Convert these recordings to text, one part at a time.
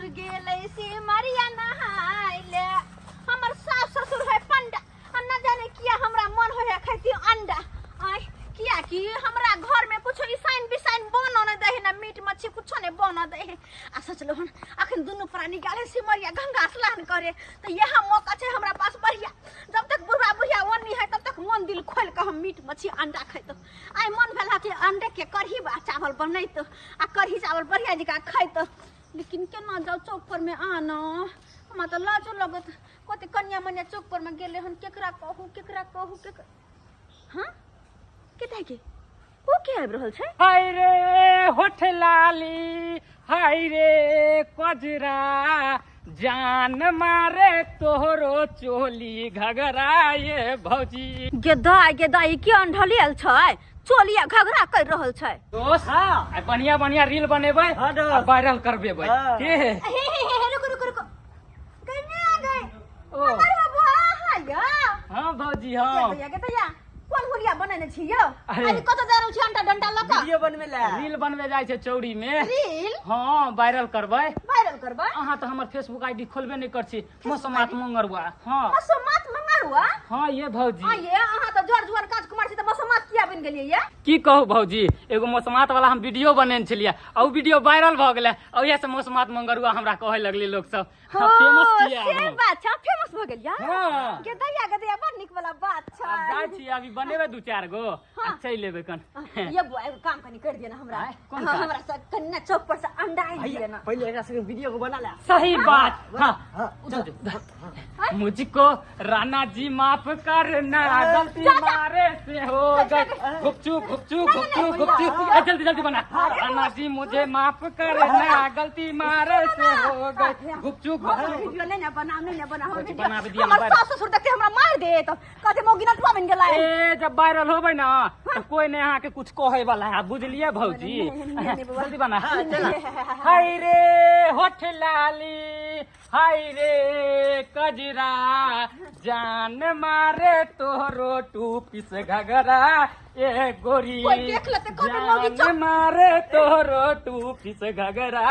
ससुर गेलै सिमरिया नहाय ले, हमर सास ससुर है पंडा, आ न जाने किया हमरा मन होय है खैती अंडा। आय किया कि हमरा घर में कुछो ईसाइन बिसाइन बनो न दे है, ना मीट मच्छी कुछो ने बनो दे है। आ सोचलो हन अखन दुनू प्राणी गेल है सिमरिया गंगा स्नान करे, तो यह मौका छै हमरा पास बढ़िया। जब तक बुढ़ा बुढ़िया ओनी है तब तक मन दिल खोल के हम मीट मच्छी अंडा खैतो। आइ मन भेल कि अंडे के कढ़ी आ चावल बनैतो आ कढ़ी चावल बढ़िया जकाँ खैतो, लेकिन केना जाउ चौक पर में आना, हमरा तऽ लाजो लगत। कते कनिया मनिया चौक पर में गेले हन, केकरा कहू केकरा कहू केकरा। हाँ के के ओ के आबि रहल छै? हाय रे होठ लाली, हाय रे कजरा, जान मारे तोहरो चोली घघरा ये भौजी। गे दाइ गे दाइ, के अंढलियल छै? चोलिया घघरा कर रहल छै। दोस्त, हाँ। आइ बढ़िया बढ़िया रील बनेबै हाँ, दोस्त। आ वायरल करबेबै। हाँ। के हे हे हे हे, रुको रुको रुको, गई आ गए। ओ। हमर बाबू आहा या। हाँ भौजी, हाँ। गे दैया, गे दैया, कोन हुलिया बनेने छी यौ? अरे। अरे कतऽ जा रहल छी अंटा डंटा लऽ कऽ? वीडियो बनबै लए। रील बनबे जाइ छै चौरी में। रील? हाँ, वायरल करबै। वायरल करबै? अहाँ तऽ हमर फेसबुक आईडी खोलबे नहि कर छी। मसोमात मंगरुआ। हाँ। मसोमात मंगरुआ? हाँ ये भौजी। हाँ ये, अहाँ तऽ जर जुआन काज कुमार छी तऽ मसोमात किया बनि गेलियै ये? की कहू भौजी, एगो मसोमात वाला हम वीडियो बनेने छलियै आ उ वीडियो वायरल भऽ गेलै, आ उएह से मसोमात मंगरुआ हमरा कहै लगलै लोक सब। हो, फेमस किया से हम? बात छै, फेमस भऽ गेलियै। हाँ। गे दैया, गे दैया, बड़ नीक वाला बात छै। आब जाइ छी, अभी बनेबै दू चारि गो आ हाँ। चलि एबै कन। ये बुआ, एगो काम कनी कर दिया ना हमरा। आँय, कोन हाँ, काज? हमरा से कनी ना चौक पर से अंडा आनि दिया ना। पहिले एकरा संगे वीडियो को बना ले। सही बात। हाँ, हाँ, उधर जो, उधर। मुझको राणा जी माफ करना, गलती जा, जा। मारे से हो गई। गुपचुप गुपचुप गुपचुप गुपचुप, ए, जल्दी जल्दी बना। राणा जी मुझे माफ करना, गलती मारे से हो गई। गुपचुप गुपचुप। वीडियो नहीं ना बना, नहीं ना बना, हम भौजी, वीडियो- बनाबे दिया ना, हमर वायरल। सास ससुर देखते हमरा मार दे, तो कहते मौगी नटुआ बन गेलै। ए, जब वायरल होबै ना तो कोई नहीं अहाँ के कुछ कहे वाला है, बुझलिए भौजी? नहीं, नहीं, नहीं, नहीं, बौआ। जल्दी बना। हाँ, चला। हाय रे होठ लाली, हाय रे कजरा, जान मारे तोहरो टू पीस घघरा ए गोरी। कोई देख लेतै, कहतै मौगी जान चौक। मारे तोहरो टू पीस घघरा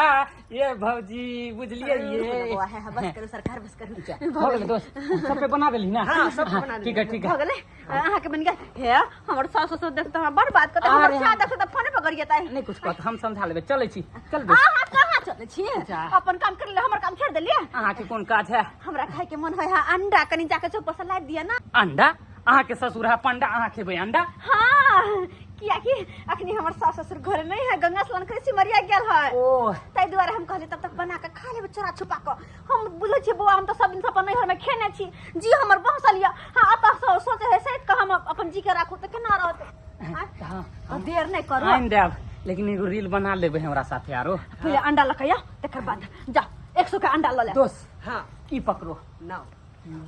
ये भौजी, बुझलिए? ये बौआ, है, है, बस करू सरकार, बस करू। भऽ गेलै दोस्त, सब पे बना देली ना? हाँ, सब पे बना ठीक है, ठीक है। भऽ गेलै, अहाँके बनि गेल। हे, हमर सास ससुर देखते हमरा बड़ बात कहते, हमर अरे। सास देखते तऽ फोने पकड़ जेतै। नहीं कुछ कहत, हम समझा लेबै। चलै छी, चल दोस्त। अहाँ कहाँ चलै छी? अच्छा। अपन काम कर ले, हमर काम छोड़ देलियै। अहाँके कोन काज है? हमरा खाय के मन होय है अंडा, कनी जाके चौक पर से लाबि दिअ ना। अंडा? अहाँके ससुर है पंडा, अहाँ खेबै अंडा? हाँ, कियाकि अखनी हमर सास ससुर घर नहीं है, गंगा स्नान करे सिमरिया गेल है। ओ। ताहि दुआरे हम कहलियै तब तक बना के खा लेबै चोरा छुपा कऽ। हम बुझै छियै बौआ, हम तऽ सब दिन अपन नैहर में खेने छी, जी हमर बहसल यऽ। हाँ, अतः सोचे है सैत कऽ हम अपन जी के राखू तऽ केना रहतै? आँय? हाँ, तऽ देर नहि करू। आनि देब, लेकिन एगो रील बना लेबै हमरा साथे आरो। पहिले अंडा लऽ कऽ आउ, तकर बाद जाउ 100 के अंडा लऽ लेब। दोस्त, हाँ। ई पकड़ो। ना।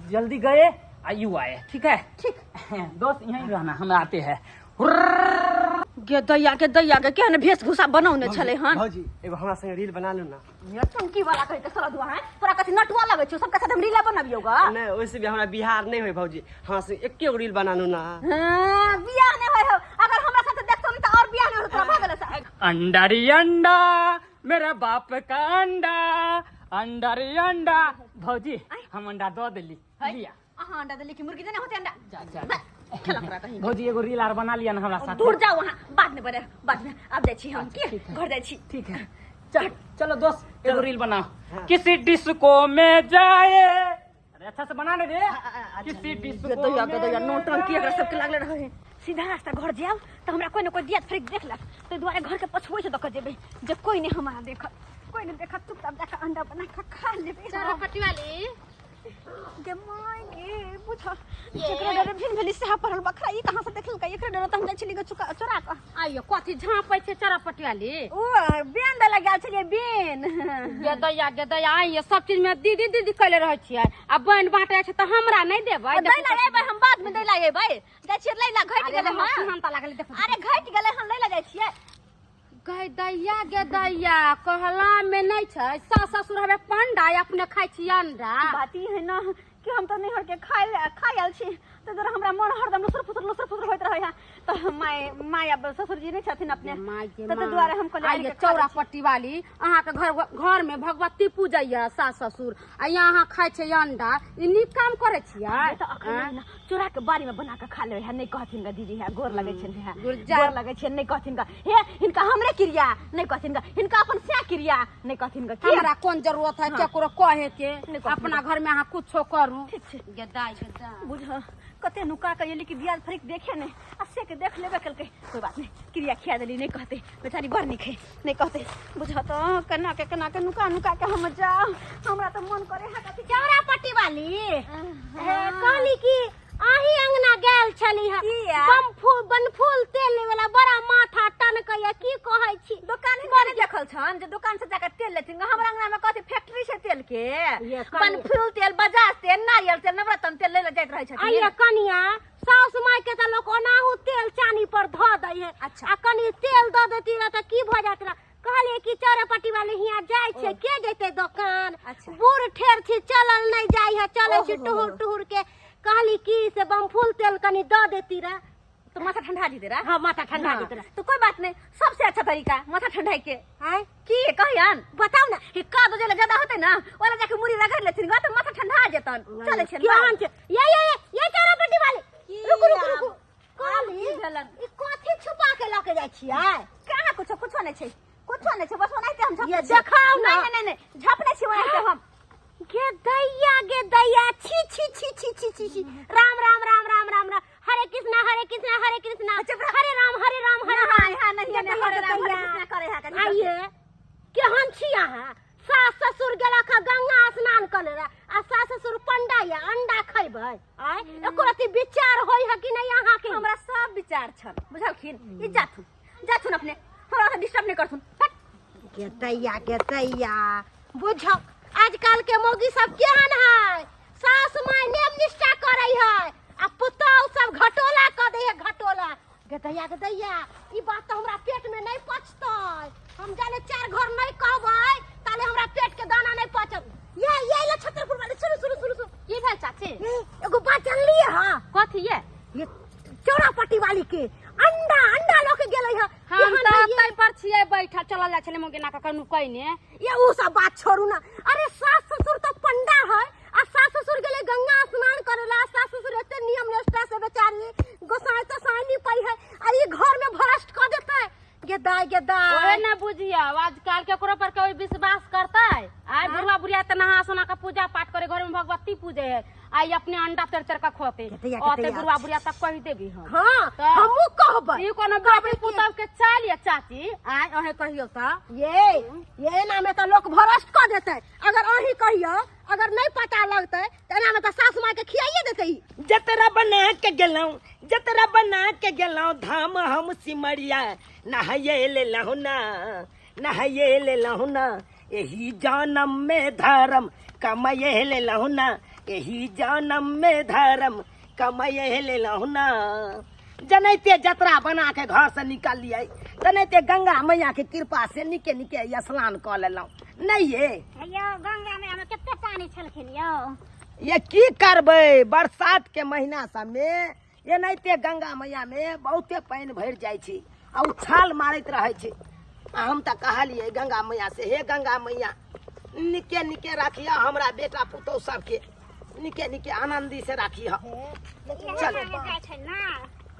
जल्दी गए आ you आए, ठीक है? ठीक। दोस्त, यहीं रहना, हम आते हैं। गे दैया, गे दैया, गे केहन वेशभूषा बनौने छलै हन। भौजी, एगो हमरा संगे रील बना लू ना। ये चमकी वाला कहि के सरदुआ है, तोरा कथी नटुआ लगै छौ? सबके साथ हम रीला बनबियौ गा? नहीं, ओइसे भी हमरा बिहार नहीं होय भौजी, हमरा संगे एके गो रील बना लू ना। हाँ, बियाह नहीं होय हौ, अगर हमरा साथ देखतौ त और बियाह नहीं होय तोरा, भऽ गेलै से। अंडा रे अंडा, मेरा बाप का अंडा, अंडा रे अंडा। भौजी, हम अंडा दऽ देली। है? लिया। अहाँ अंडा देली कि मुर्गी देने होते अंडा? जा, जा। बे, खेला करा कहीं। भौजी, एगो रील आर बना लिया ना हमरा साथ। दूर जाओ वहाँ, बाद में बने, बाद में। अब जाइ छी हम, की ठीक है। घर जाइ छी। ठीक है, चल चलो दोस्त, एगो रील बनाओ। किसी डिस्को में जाए, अरे अच्छा से बना ले रे। किसी डिस्को गदैया में गदैया नौटंकी एकरा सबके लागले रहे। सीधा रास्ता घर जायब तऽ हमरा कोई न कोई दियात फरिक देख लेत, ताहि दुआरे घर के पछुए से दऽ कऽ जेबै जे कोई नहीं हमरा देखत, कोई नहीं देखत, चुपचाप जाके अंडा बना कऽ खा लेबै। चलो पटिवाली। गे माय गे, पूछ जेकरा डरे भिन भेली सेहा पड़ल बखरा, ई कहाँ से देखलकै? एकरे डरे तऽ हम जाइ छली गे चुका चोरा कऽ। आइयो कथी झाँपै छै चरा पटिवाली? ओ बेन दै लए गेल छलियै बेन। गे दैया, गे दैया, आइयो सब चीज में दीदी दीदी कैले रहै छियै आ बन बाँटै छै तऽ हमरा नहि देबै? दै लए एबै हम बाद में, दै लए एबै, जाइ छियै लै लए, घटि अरे गेलै हमरा हन। सुहानता लागल देखो। अरे घटि गेलै हन, लै लए जाइ छियै। गै दैया, गे दैया, कहला में नहि छै सास ससुर हवे पंडा, अपने खाइ छी अंडा। बात ई है ना कि हम तऽ नैहर के खाय खाय आयल छी, ताहि दुआरे हमरा मन हरदम लुसुर फुसुर लुसुर फुसुर होइत रहै है तऽ माय माय आब ससुर जी नहि छथिन अपने माय के तऽ ताहि दुआरे हम कहलियै आइये आनि के खा लै चौरा छी। पट्टी वाली अहाँ के घर घर में भगवती पूजैया सास ससुर आ यहाँ अहाँ खाइ छै अंडा ई नीक काम करै छियै अरे तऽ अखन नहि ने, चोरा के बाड़ी में बना के खा लेबै है नहि कहथिन ग दीदी है गोर लगै छनि है गुर्जा। गोर लगै छनि नहि कहथिन ग हे हिनका हमरे क्रिया नहि कहथिन ग हिनका अपन सैह क्रिया नहि कहथिन ग की हमरा कोन जरूरत है केकरो कहे के नहि कहथिन। अपना घर में अहाँ कुछो करू ठीक छै गदाई गदाई बुझ कते नुका के एली कि दियाल फरिक देखे नहि आ से के देख लेबे केलकै कोई बात नहीं क्रिया खिया देली नहीं कहते बेचारी बड़ नीक है नहीं कहते बुझ तो केना के केना के नुका नुका के हम जाओ हमरा तो मन करे है कथी चौरा पट्टी वाली हे, कहली कि आही अंगना गेल छली है किया? बनफूल बनफूल तेल लेवे ला बड़ा माथा टनकैया की कहै छी दुकान हिनका नहि देखल छन जे दुकान से जाके तेल लेथिन हमरा अंगना में कथी फैक्ट्री छै तेल के ये कनि- बनफूल तेल बजाज तेल नारियल तेल नवरत्न तेल ले ले जाइत रहै छथिन आइए कनिया साउस माय के तऽ लोक ओनाहु तेल चानी पर धऽ दै है अच्छा। आ कनि तेल दऽ देती रह तऽ की भऽ जाइत रह कहलिए कि चौरापट्टी वाले हियाँ जाइ छै के जेतै दोकान अच्छा। बूढ़ ठेर छी चलल नहि जाइ है चलै छी ओहो। टुहुर टुहुर के कहली कि से बमफूल तेल कनि दऽ देती रह तो माथा ठंडा जेतै रह हाँ माथा ठंडा हाँ, जेतै रह तो कोई बात नहीं सबसे अच्छा तरीका माथा ठंडा के आँय की कहियन बताउ ना कि का दो जेला ज्यादा होते ना ओला जाके मुड़ी रगड़ लेथिन गा तो माथा ठंडा जेतन चले छन केहन छै ये ये ये ये चौरापट्टी वाले की रुकू रुकू आब? रुकू कहली की भेलन? ई कथी छुपा के लऽ के जाइ छियै कहाँ कुछो कुछो नहीं छै कुछो नहीं छै बस ओनाहिते हम झपने ये छी। देखाउ ना। नहीं नहीं नहीं झपने छी ओनाहिते हम गे दैया गे दैया छी छी छी छी छी छी छी राम राम राम राम राम राम हरे कृष्णा हरे कृष्णा हरे कृष्णा हरे राम हरे राम हरे राम नहीं, हाँ, नहीं, गे नहीं, दैया, हरे गे राम, हरे दैया। कृष्णा करे है, कनी आइए केहन छी अहाँ सास ससुर गेलक हँ गंगा स्नान करे ला आ सास ससुर पंडा या अंडा खैबै आय एको रति विचार होय है कि नहीं अहाँ के हमरा सब विचार छल बुझलखिन ई जाथुन जाथुन अपने हमरा से डिस्टर्ब नहीं करथुन हट गे दैया गे दैया बुझक आजकल के मौगी सब केहन है सास माय नेम निष्ठा करै है आ पुतहु सब घटोला कऽ दै है घटोला गे दैया गे दैया ई बात तऽ हमरा पेट में नहीं पचतै हम जाने चार घर नहीं कहबै ताले हमरा पेट के दाना नहीं पचत ये ये ले छतरपुर वाले सुनू सुनू सुनू सुनू की भेल चाची ए, एगो बात जानलिए हां कथी ये ये चौरापट्टी वाली के अंडा अंडा लऽ के गेलै हँ हम केहन तऽ है ये? तै पर छियै बैठल चलल जाइ छलै मुगिना के कनु कइने ये उ सब बात छोड़ू ना अरे सास ससुर तो पंडा है आ सास ससुर गेले गंगा स्नान करे ला सास ससुर एते नियम निष्ठा से बेचारी गोसाई तो साई नहीं पाई है आ ये घर में भ्रष्ट कर देता है गे दाई गे ओहे दाई ना बुझियो आजकल केकरो पर कोई विश्वास करतै आइ बुढ़वा बुढ़िया तऽ नहा सोना के पूजा पाठ करे घर में भगवती पूजे है आई अपने अंडा तर तर के खोते केतैया, ओते केतैया। बुढ़वा बुढ़िया तक कहि देबी हम हाँ तऽ- हमहू कहबै ई कोनो बेटी पुतहु के चाल ये चाची आइ अहें कहियो तऽ ये ये एना में तो लोग भ्रष्ट कर देते अगर अही कहियो अगर नहीं पता लगते तो एना में तो सास माँ के खियाइए देते ई। जतरा बना के गेलहुँ जतरा बना के गेलहुँ धाम हम सिमरिया नहाइए लेलहुँ ना नहाइए लेलहुँ ना एही जनम में धर्म कमाइए लेलहुँ ना एही जनम में धर्म कमाइए लेलहुँ ना जनैते जतरा बना के घर से निकलियै तनैते गंगा मैया के कृपा से निके निके स्नान कऽ लेलहुँ नहीं ये यौ गंगा मैया में कते पानी छलखिन यौ ये की करबै बरसात के महीना सबमे एनाहिते गंगा मैया मे बहुते पानि भरि जाइ छै आ उछाल मारैत रहै छै आ हम तऽ कहलियै गंगा मैया से हे गंगा मैया निके निके राखिह हमरा बेटा पुतहु सबके निके निके आनंदी से राखिह इहे चल मांगे जाइ छै ना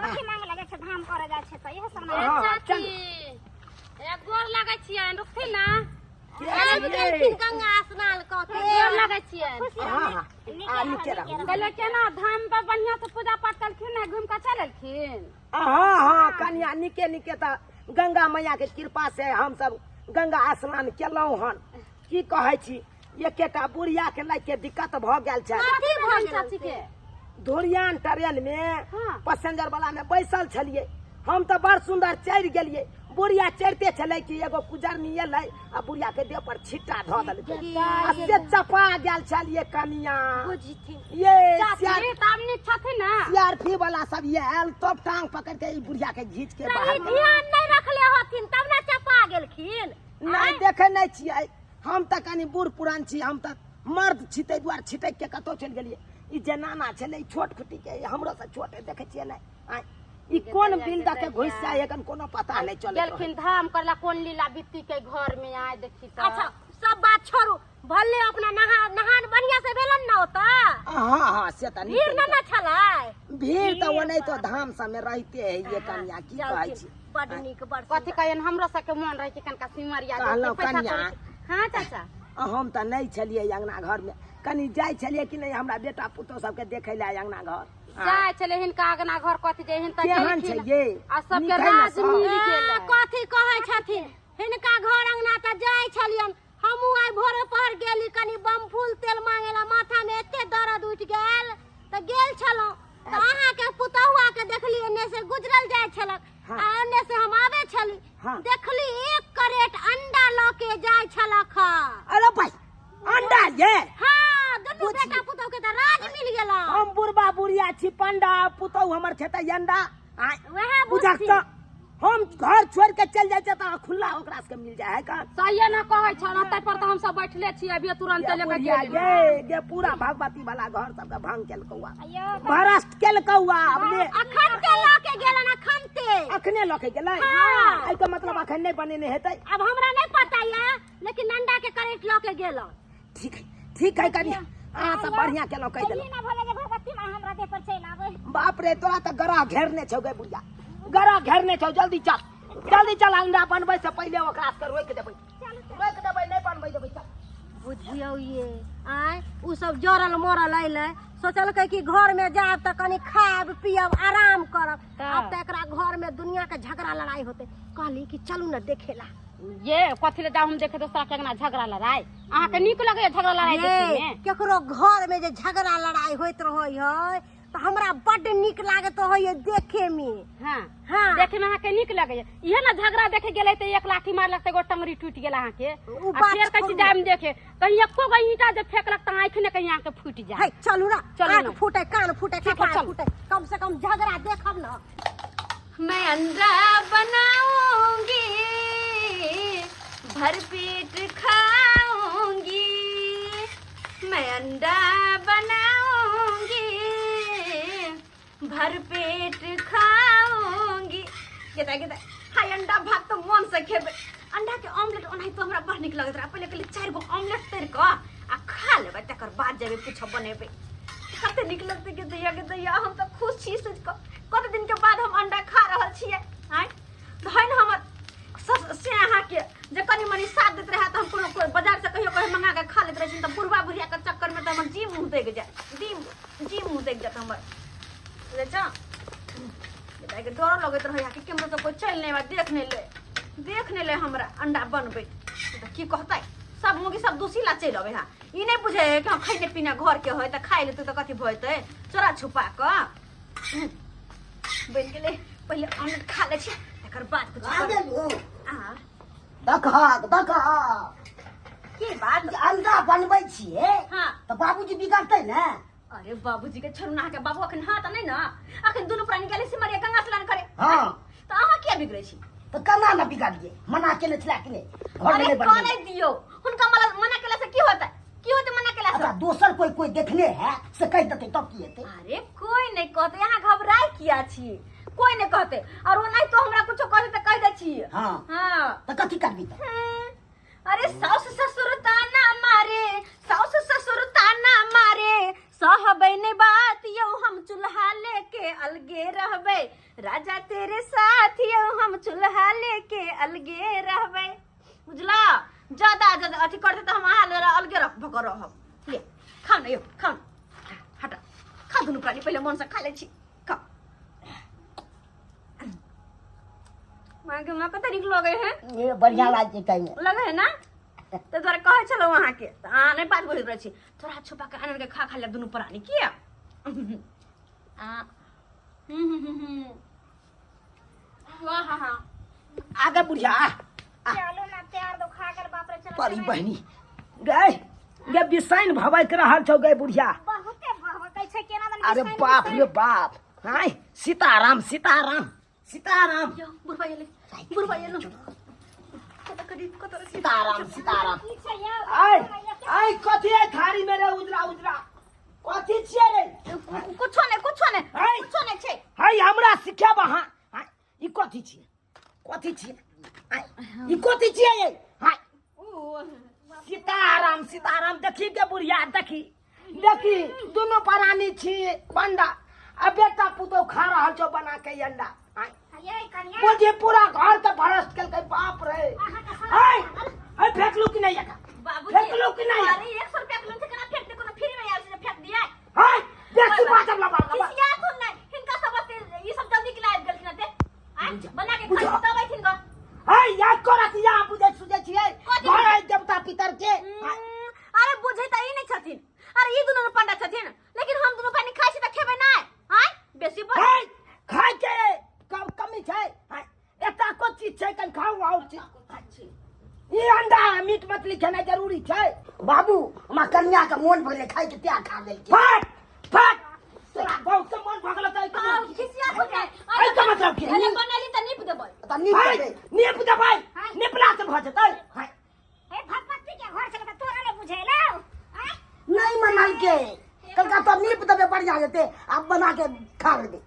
कथी मांगे ला जाइ छै धाम करे जाइ छै तऽ इहे सब ना हाँ, चल चाची ए गोर लागै छियनि रुकथिन ना के आबि छियै? गेलखिन गंगा स्नान कऽ के गोर लागै छियनि हाँ हाँ आ निके रहू कहलियै केना धाम पर बढ़िआँ से पूजा पाठ केलखिन ने घुमि कऽ चलि एलखिन हाँ हाँ कनिया निके निके तऽ गंगा मैया के कृपा से हमसब गंगा स्नान केलहुँ हन की कहै छी एकेटा बुढ़िया के लए के दिक्कत भऽ गेल छै कथी भऽ गेल चाची के धुरियान ट्रेन में हाँ। पैसेंजर वाला में बैसल छलियै हम तऽ बड़ सुंदर चढ़ि गेलियै बुढ़िया चढ़िते छलै कि एगो कुजरनी एलै आ बुढ़िया के देह पर छिट्टा धऽ देलकै आ से चपा गेल छलियै कनिया बुझथिन ये चाची तऽ आब नीक छथिन ने सीआरपी वाला सब आयल तब टांग पकड़ के ई बुढ़िया के घींच के बाहर सही ध्यान नहीं रखले होथिन तब ना चपा गेलखिन नहि देखे नहि छियै हम तऽ कनि बूढ़ पुरान छी हम तऽ मर्द छी ताहि दुआरे छिटक के कतहु चलि गेलियै ई जनाना छलै छोट खुटी के हमरो से छोट है, देखै छियै नहि आँय ई कोन बिल दऽ के घुसि जाय एखन कोनो पता नहि चलै गेलखिन धाम करला कोन लीला बित्ती के घर में आय देखी तऽ अच्छा सब बात छोड़ू भले अपना नहा नहान बढ़िया से भेलन ना होता हाँ हाँ से तऽ नीक भीड़ न ना छलै भीड़ तऽ ओनाहितो धाम सबमे रहिते है ये कनिया की कहै छी बड नीक बड कथी कहियन हमरो सबके मन रहे कि कनका सिमरिया जाइके, कहलहुँ पैसा कनिया। कौड़ी- हाँ चाचा हम तऽ नहि छलियै अंगना घरमे कनि जाइ छलियै कि नहि हमरा बेटा पुतोह सबके देखै लए अंगना घर जाइ छलै हिनका अगना घर कथी जे हिनका केहन छै गेलखिन ये आ सबके नीक है ने राज सब? मिल गेलै कथी कहै छथिन हिनका घर अंगना तऽ जाइ छलियन हमहूँ आइ भोरे पहर गेली कनि बमफूल तेल मांगे ला माथा में एते दर्द उठि गेल तऽ गेल छलहुँ तऽ अहाँके पुतहुआ के देखली एने से गुजरल जाइ छलक हाँ। आ एने से हम आबै छली हाँ। देखली एक करेट अंडा लऽ के जाइ छलक हँ। अरे भाई अंडा ये हाँ दुनू बुझी। बेटा पुतहु के तऽ राज मिल गेल हम बुढ़बा बुढ़िया छी पंडा पुतहु हमर खेतै अंडा आँय, वएह बुझक बुझथिन। तऽ हम घर छोड़ के चल जाइ छियै तऽ खुला ओकरा सबके मिल जाइ है का सहिए ना कहै छौ ना ताहि पर तऽ हमसब बैठले छी अभी तुरंत ये लेके बुढ़िया गेली ये ये पूरा भगवती वाला घर सबके भंग केलकौआ अयो भ्रष्ट केलकौआ अब ले अखन ते लऽ के गेलन अखन ते अखने लऽ के गेलै हाँ। एहिके मतलब अखन नहि बनेने हेतै अब हमरा नहीं पता ये लेकिन अंडा के करेट लऽ के गेलन ठीक है ठीक है कनि अहाँ सब बढ़िया केलहुँ कहि देलहुँ ई ना भले जे भगवती माँ हमरा देह पर चलि आबै बाप रे तोरा तऽ गरा घेरने छौ गे बुढ़िया गरा घेरने छौ जल्दी चल जल्दी चल अंडा बनबै से पहिले ओकरा सबके रोकि देबै रोकि देबै नहि बनबै देबै चल बुझियौ ये आँय उ सब जरल मरल अयलै सोचलकै कि घरमे जायब तऽ कनि खायब पियब आराम करब आब तऽ एकरा घरमे दुनियाके झगड़ा लड़ाइ होतै कहली कि चलू ने देखेला ये कथी ले जाउ हम देखे दोसरा के अंगना झगड़ा लड़ाई अहाँके नीक लगैया झगड़ा लड़ाई ये देखे में केकरो घर में जे झगड़ा लड़ाई होइत रहै है तऽ हमरा बड्ड नीक लागैत रहै देखे में हाँ हाँ देखे में अहाँके नीक लगैया इहे ने झगड़ा देखे गेलै तऽ एक लाठी मारलक तऽ एगो टंगरी टूटि गेल अहाँके उ आ बात फेर कहै छी छोड़ू। जायब देखे कहीं एको गो ईंटा जे फेकलक तऽ आँखि ने कहीं अहाँके फूटि है जाय चलू ना चलू आँख ना। फूटे कान फूटे ठीक है, कपार चलू। फूटे कम से कम झगड़ा देखब ना मैं अंडा बनाऊंगी भरपेट खाऊंगी मैं अंडा बनाऊंगी भरपेट खाऊंगी गेता गेता हाय अंडा भात तऽ मन से खेबै अंडा के ऑमलेट ओनाहितो हमरा बड़ नीक लगैत रहै पहिले कहलियै चारि गो ऑमलेट तरि कऽ आ खा लेबै तकर बाद जेबै किछो बनेबै कते नीक लगतै के दैया के दैया हम तऽ खुश छी सोचि कऽ कते दिन के बाद हम अंडा खा रहल छियै आँय धन हमर सस से अहाँके जे कनि मनि साथ दैत रहए तऽ हम कोनो कोइ बाजारसँ कहियो कहियो मंगा कऽ खा लैत रहै छी तऽ बुढ़बा बुढ़ियाके चक्करमे तऽ हमर जी मुँह दगि जाय जी मुँह दगि जायत हमर बुझै छौ बेटाके डरो लगैत रहै कि केम्हरो तऽ कोइ चलि नहि आबै देख नहि ले देख नहि ले हमरा अंडा बनबैत तऽ की कहतै सब मुगी सब दूसी ला चलि अबै हँ ई नहि बुझै है कि हम खैने पीने घरके है तऽ खाइ लेतै तऽ कथी भऽ जेतै चोरा छुपा कऽ बनि गेलै पहिले ऑमलेट खा लै छी तकर बाद कुछ खा करबै। गेलू आ देखहक देखहक की बात जे अंडा बनबै छियै हाँ तऽ बाबूजी बिगड़तै ने अरे बाबूजी के छोड़ू ना अहाँके बाबू अखन हाँ तऽ नहि ने अखन दुनू प्राणी गेलै सिमरिया गंगा स्नान करे हाँ तऽ अहाँ किया बिगड़ै छी तऽ केना ने बिगड़ियै मना केने छलै कि नहि घरमे अरे नहि बनबै करै दियौ हुनका मना मना केला से की होतै की होतै मना केला से अच्छा दोसर कोई कोई देखने है से कहि देतै तब की हेतै अरे कोई नहीं कहते यहाँ घबराए किया छी कोई नहीं कहते और वो नहीं तो हमरा कुछो कहते तो कह दे छी हाँ। हाँ तऽ कथी करबी तऽ अरे सास ससुर ताना मारे सास ससुर ताना मारे सहबै ने बात यौ हम चूल्हा लेके अलगे रहबै राजा तेरे साथ यौ हम चूल्हा लेके अलगे रहबै बुझला ज्यादा ज्यादा अथी करते तऽ हम अहाँ ले अलगे रख भऽ रहब ले खाउ ने यौ खाउ ने हटा खा दुनू प्राणी पहिले मोनसँ खा लै छी खाउ माँ के माँ कते नीक लगे है ये बढ़िया लागै छै खाइमे लगे है ना तऽ दुआरे कहै छलहुँ अहाँके तऽ अहाँ नहि बात बुझैत रहै छी थोड़ा छुपा कऽ आनन्द के खा खा लेब दुनू प्राणी किया आ हूँ हूँ हूँ हूँ वाह हा हा आगे बुढ़िया चलू ना तैयार दो खा कर बाप रे चलो परी बहिनी गए गे बिसाइन भबक रहल छौ गए बुढ़िया बहुते भभकै छै केना दन अरे बाप रे बाप हाय सीताराम सीताराम सीताराम यौ बुढ़बा एलै बुढ़बा एलै कतऽ करी कतऽ रखी सीताराम सीताराम की छै यौ आय आय कथी है थारी में रे उजरा उजरा कथी छियै रे? कुछो नहि, कुछो नहि। है। कुछो नहि छै। है, हमरा सिखाब अहाँ। है, ई कथी छियै? कथी छियै? है, ई कथी छियै ये? है, सीताराम सीताराम। देखी के बुढ़िया, देखी देखी, दुनू प्राणी छी पंडा आ बेटा पुतोह खा रहल छौ बना के अंडा। है, ये कनिया बुझी पूरा घर के भ्रष्ट केलकै। बाप रे, है है, फेंकलू कि नहीं एका? बाबूजी, फेंकलू कि नहीं? अरे, 100 रुपया के लोन छै, केना फेंक दे? कोनो फ्री में आयल छै जे फेंक दियै? है, बेसी बाजब लबा लबा। खिसिया थुन नहि, हिनका सब वास्ते ई सब जल्दी के लाइब गेलखिन एते। आँय, बना के बुझा। खाइ तब अइथिन ग। है, याद करत या बुझै सुझै छियै? कथी? घर है देवता पितर के। अरे, बुझै तऽ ई नहि छथिन। अरे, ई दुनू पंडा छथिन, लेकिन हम दुनू पानी खाइ छी तऽ खेबै नहि? आँय, बेसी बोल। है, खाय के कम कमी छै? है, एता को चीज छै? कन खाऊ और चीज। ई अंडा मीट मछली खेनाइ जरूरी छै? बाबू, हमरा कन्या के मोन भऽ गेलै खाय के, त्याग खा गेल। फट फट, तोरा बहुत के मन भऽ गेल तऽ आउ, खिसिया थुन नहि। एहि के मतलब की? अरे, बनैली तऽ नीप देबै। तऽ नीक है, देबै। नीप देबै, निपला से भऽ जेतै? है, ए भगवती के घर छलै तऽ तोरा नहि बुझेलौ? आँय? नहीं मनल के कलका तो नीप देबै, बढ़िया जेतै। आब बना के खा लेबै।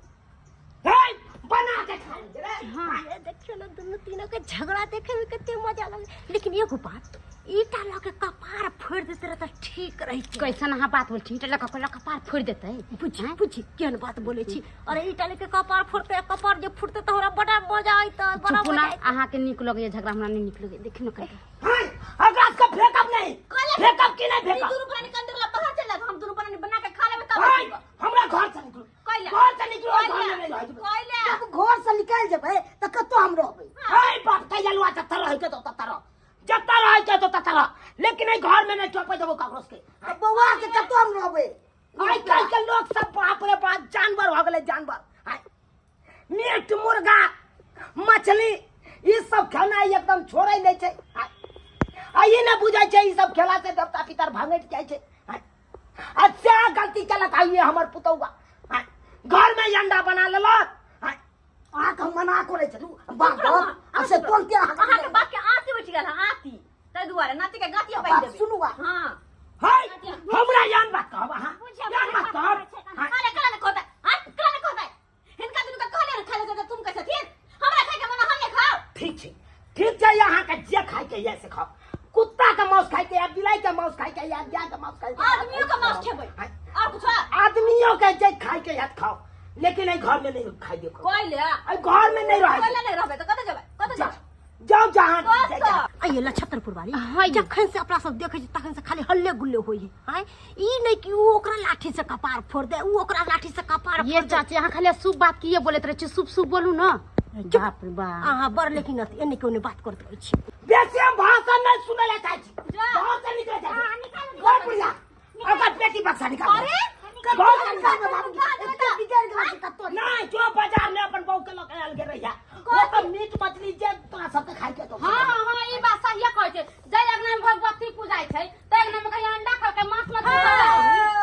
है, बना के खा लेबै रे। ये देखियो ना, दुनू तीनों के झगड़ा देखे में कते मजा लगे। लेकिन एगो बात, ईटा लऽ के कपार फोड़ देते रह तऽ ठीक रहितै। कैसन अहाँ बात बोल छी? लऽ कऽ कपार फोड़ि देतै? बुझी बुझी, केहन बात बोलै छी। अरे, ईटा लेके कपार फोड़ते, कपार जे फुटते तऽ हमरा बड़ा मजा अइतै, बड़ा चुप ना। मजा अइतै। अहाँके नीक लगैया झगड़ा, हमरा नहि नीक लगैया। देखियौ ने कनिका। है, एकरा सबके फेकब नहीं? फेकब कि नहीं? ई फेकब? दुनू प्राणी कंदर ला बाहर चल जाब, हम दुनू प्राणी बना के खा लेबै तब है, अइथिन ग। हमरा घर से निकलू। कैला? घर से निकलू, ओहि घर में नहीं रहै देबै। कैला? जब घर से निकल जेबै तऽ कतौ हम रहबै? है बाप के जलवा, जत्ता रहै के तो तत्ता रह, जत्ता रहै के तो तत्ता रह, लेकिन एहि घर में नहीं टपै देबो ककरो के। आ बौआ के कतौ हम रहबै? आइ काल्हि के लोग सब बाप रे बाप जानवर हो गेलै, जानवर। आइ मीट मुर्गा मछली ई सब खेनाइ एकदम छोड़ै नहि छै। आइ आ ई नहि बुझै छै, ई सब खेला से देवता पितर भंगटि जाइ छै। आइ आ सएह गलती केलक आइए हमर पुतौआ। आइ घर में अंडा बना लेलक। आइ अहाँके हम मना करै छलहुँ बाप बाप, आ से तुरन्ते अहाँके अहाँके बाप के आँती उठि गेल हँ, आँती। ताहि दुआरे नाती के गाँती बात बान्हि देबै। सुनू आ। हँ। है, हमरा यान बात कहब अहाँ? यान बात कहब? आइ, अरे, कला ने कहतै? आँय, कला ने कहतै? हिनका दुनू के कहले ने खाय ले, तुम कहै छथिन हमरा खाय के मन, हम नहि खाउ। ठीक छै, ठीक छै। अहाँके जे खायके यऽ से खाउ। कुत्ता के मांस खायके या बिलाइ के मांस खायके या गाय के मांस खायके, आदमियों के मांस खेबै और कुछ? आदमियों के जे खायके यऽ खाओ, लेकिन एहि घर में नहीं खाइ देब। कोई ले एहि घर में नहीं रहै। कोई ले नहीं रहबै तऽ कतऽ जेबै? कतऽ जेबै? जाओ जहाँ कतऽ? आइए लछतरपुर वाली। हाँ। जखन से अपना सब देखै छी तखन से खाली हल्ले गुल्ले होइ है। आँय, ई नहि कि ऊ ओकरा लाठी से कपार फोड़ दे, ऊ ओकरा लाठी से कपार ये फोड़ दे। चाची, अहाँ खाली शुभ बात किए बोलैत रहै छी? शुभ शुभ बोलू न। बाप रे बाप। अहाँ बड़ लेकिन अथी एने के ओने बात करैत रहै छी। बेसी हम भाषण नहीं सुनै ला चाहै छी। जा। घर से निकल जा। घर बुढ़िया, ओकर पेटी बक्सा निकाल। अरे, घर से निकाल। एते बिगड़ि गेल छै कतौ नहीं जो बाजार में अपन बहू के लऽ के आयल गेल रहिया, वो तऽ मीट मछली जे तोरा सबके खाइ के तो। हाँ हाँ, ई बात सहिए कहै छै। जै अंगना में भगवती पूजाइ छै तै अंगना में कहीं अंडा खलकै, मांस मछली खलकै?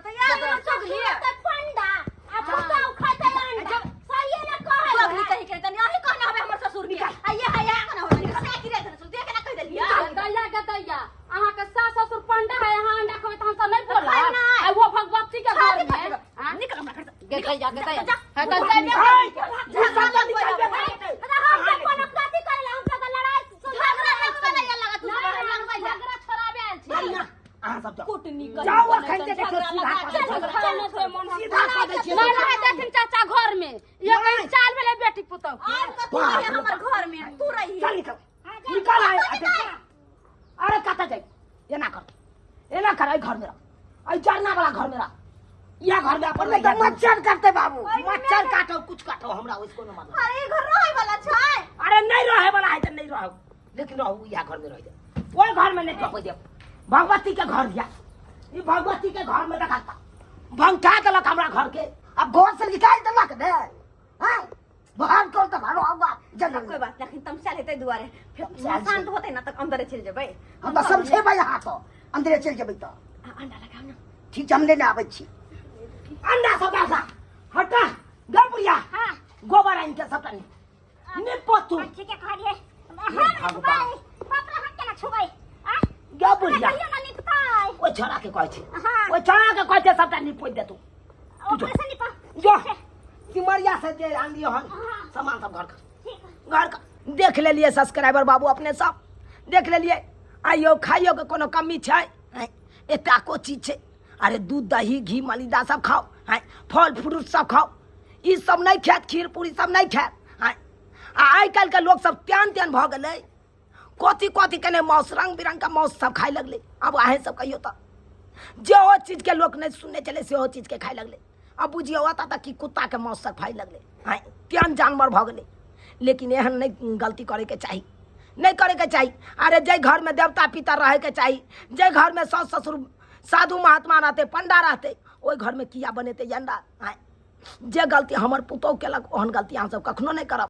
तऽ यार चुगली तऽ पंडा आ पुतहु खतै अंडा, सहिए ने कहै है। चुगली कही के तनी अही कहने हबे हमर ससुर के। आ ये है या कहने होबे से की रे ससुर देख ना कहि देलिया। दैया के दैया, अहाँ के सास ससुर पंडा है, अहाँ अंडा खेबै तऽ हमसब नहि बोलब? खायब नहि। आ वो भगवती के घर में आँ? निकल हमरा घर से। गे दैया के दैया, है तऽ जैबे। है, ई सब तऽ निकालबे करतै। हम सब कोनो गलती करेला? हम सब लड़ाई झगड़ा लगबे नहीं लगा तू, लगबे जा। झगड़ा छोड़ाबे आयल छी। बढ़िया, अहाँ सब जाओ। कुटनी कही जाओ, बने अखन जे देखियौ झगड़ा सीधा लगा कऽ दै चल, छियै। चल, चल, सीधा कऽ दै छियै। नहि रहै देथिन चाचा घर में। ये कहीं चाल भेलै बेटी पुतहु के। आब कतू रही हमर घर में, तू रही। चल, निकल निकल। आए अरे, कतऽ जाइ? एना कर, एना कर, एहि घर में रह, एहि जरना वाला घर में रह, इएह घर में अपन नहि तऽ मच्छर करतै बाबू। मच्छर काटो, कुछ काटो, हमरा ओहिसँ कोनो मतलब। अरे, ई घर रहै वाला छै? अरे, नहीं रहे वाला है तऽ नहीं रहू, लेकिन रहू इएह घर में। रह जाओ, ओहि घर में नहीं टपै देब। भगवती के घर दिया, ई भगवती के घर में देखा भंगठा देलक हमरा घर के। आब घर से निकालि देलक ने। आँय, बाहर कर तऽ भारो आबा जंगल कोई में। बात नहीं, तमसाल हेतै दुआरे फेर तमसायल छै। शांत होतै ना तऽ अंदरे चलि जेबै। हम तऽ समझेबै अहाँ तो अंदरे चलि जेबै तऽ। आ, अंडा लगाउ ना। ठीक छै, हम लेने आबै छी। अंडा सब डालता हटा गे बुढ़िया। गोबर आनि के सबटा निपो तू। ठीके कहलियै। हम छुबै बाप रे, हम केना छुबै? आ गे बुढ़िया। कहियो ना निपतै। ओहि छोड़ा के कहै छै। हाँ। ओहि छोड़ा के कहै छै सबटा नीप पोति देतौ। ओकरे से निपा। जो सिमरिया से जे आनलियो हन सामान सब घर कर, घर का देख लेलिए सब्सक्राइबर बाबू, अपने सब देख लेलिए। आइयो खाइयो के कोनो कमी छै? आँय, एता को चीज छै? अरे दूध दही घी मलिदा सब खाओ, आँय, फल फ्रूट सब खाओ, ई सब नहीं खायत, खीर पूरी सब नहीं खायत। आँय, आ आइ काल्हि के लोग सब त्यान त्यान भऽ गेलै, कथी कथी केने माउस, रंग बिरंग के माउस सब खाइ लगलै। आब अहें सब कहियो तऽ जेहो चीज के लोक नहीं सुनने छलै सेहो चीज के खाइ लगलै। अब बुझियौ ओतऽ तक कि कुत्ता के माउस सब खाइ लगलै। आँय, तेहन जानवर भऽ गेलै। लेकिन एहन नहि गलती करैके चाही, नहि करैके चाही। अरे जाहि घरमे देवता पितर रहैके चाही, जाहि घरमे साउस ससुर साधु महात्मा रहतै, पंडा रहतै, ओहि घरमे किया बनेतै अंडा? आँय, जे गलती हमर पुतोहु केलक ओहन गलती अहाँ सब कखनो नहि करब।